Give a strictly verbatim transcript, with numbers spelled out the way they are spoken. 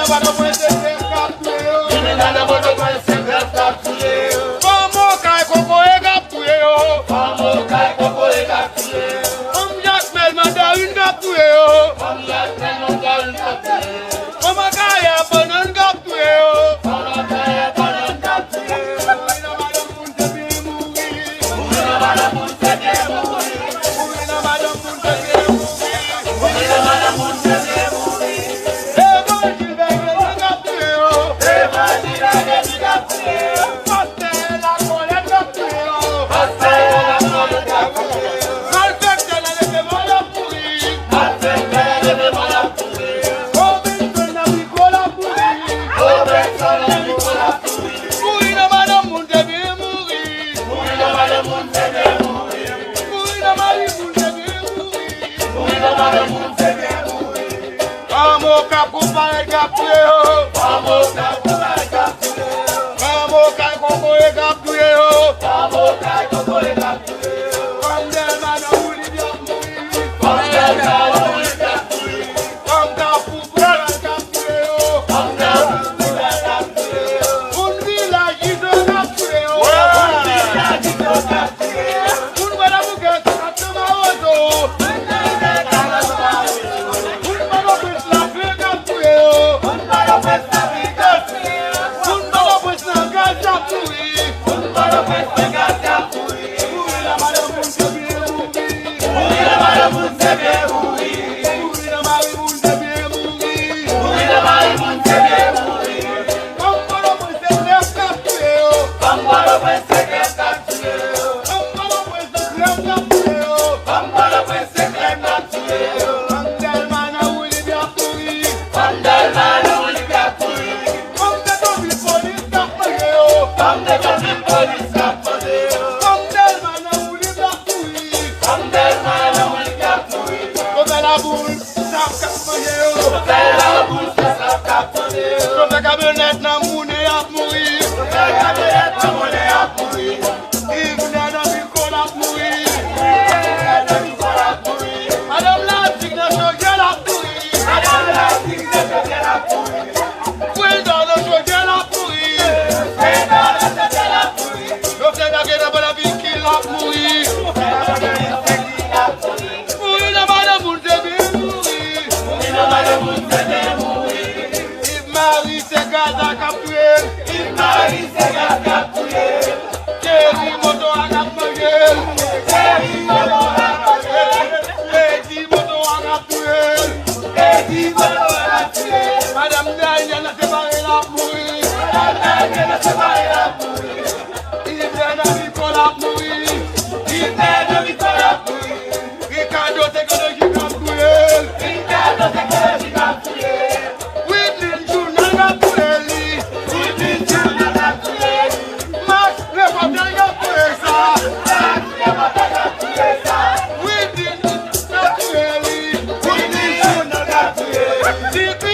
Pòtoprens se grèv k ap touye yo. Kriminèl nan Pòtoprens se grèv k ap touye yo. Fanm Okay kokoye k ap touye yo. Fanm Okay kokoye k ap touye yo. Fanm Jakmèl mandarin k ap touye yo. Fanm Jakmèl mandarin k ap touye yo. Fanm Akayè bannann k ap touye yo. Fanm Akayè bannann k ap touye yo. Mouri nan madanm moun se byen mouri. Mouri nan madanm moun se byen mouri. Mouri nan madanm moun se byen mouri. Mouri nan madanm moun se byen mouri. Evanjil Bègeti k ap touye yo. Evanjil Bègeti k ap touye yo. Pastè Lakòlèt k ap touye yo. Pastè Lakòlèt k ap touye yo. Malfektè nan leve mò y ap mouri. Malfektè nan leve mò y ap mouri. Robinson nan Piko l ap mouri. Robinson nan Piko l ap mouri. Mouri nan madanm moun se byen mouri. Mouri nan madanm moun se byen mouri. Mouri nan mari moun se byen mouri. Mouri nan mari moun se byen mouri. Fanm Okay kokoye k ap touye yo. Fanm Okay kokoye k ap touye yo. Fanm Okay kokoye k ap touye yo. Fanm Okay kokoye k ap touye yo. Fanm Dèlma nan woulib y ap mouri. Fanm Dèlma nan woulib y ap mouri. Fanm Kafou Poulay k ap touye yo. Fanm Kafou Poulay k ap touye yo. Moun Vilaj Izo k ap touye yo. Moun Vilaj Izo k ap touye yo. Moun Gwadabouke k ap nan mawozo. Moun Pòtoprens Laflè k ap touye yo. Moun Pòtoprens Laflè k ap touye yo. Moun Pòtoprens nan gaz y ap mouri. Moun Pòtoprens nan gaz y ap mouri. Mouri nan madanm moun se byen mouri. Mouri nan madanm moun se byen mouri. Mouri nan mari moun se byen mouri. Mouri nan mari moun se byen mouri. Fanm Pòtoprens se grèv k ap touye yo. Fanm Pòtoprens se grèv k ap touye yo. Fanm Pòtoprens se grèv k ap touye yo. Fanm Pòtoprens se grèv k ap touye yo. Fanm Dèlma nan woulib y ap mouri. Fanm Dèlma nan woulib y ap mouri. Fanm Petyonvil polis k ap manje yo. Fanm Petyonvil polis k ap manje yo. Fanm Dèlma nan woulib y ap mouri. Fanm Dèlma nan woulib y ap mouri. Chofè laboul, sap k ap manje yo. Chofè laboul, se sap k ap manje yo. Chofè kamyonèt nan mounen y ap mouri. Chofè kamyonèt nan mounen y ap mouri. Yves Nèg nan Piko l ap mouri. Yves Nèg nan Piko l ap mouri. Madanm Ladig nan Chodyè l ap mouri. Madanm Ladig nan Chodyè l ap mouri. Freda nan Chodyè l ap mouri. Freda nan Chodyè l ap mouri. Yo Freda gen nan Bòlèvikil l ap mouri. Mouri nan madanm moun se byen mouri. Mouri nan madanm moun se byen mouri. Yves Marie se gaz la k ap touye l. Yves Marie se gaz k ap touye l. Thierry moto a k ap manje l. Thierry moto a k ap manje l. Eddie moto a k ap touye l. Eddie moto a k ap touye l. Madanm Daniel nan Separe l ap mouri. Madanm Daniel nan Separe l ap mouri. Yves Nèg nan Piko l ap mouri. Yves Nèg nan Piko l ap mouri. Ricardo Teknoloji k ap touye l. Ricardo Teknoloji k ap touye l. Widlin Jounal k ap touye li. Widlin Jounal k ap touye li. Max Repòtè k ap touye sa. Max Repòtè k ap touye sa. Widlin k ap touye li. Widlin Jounal k ap touye li.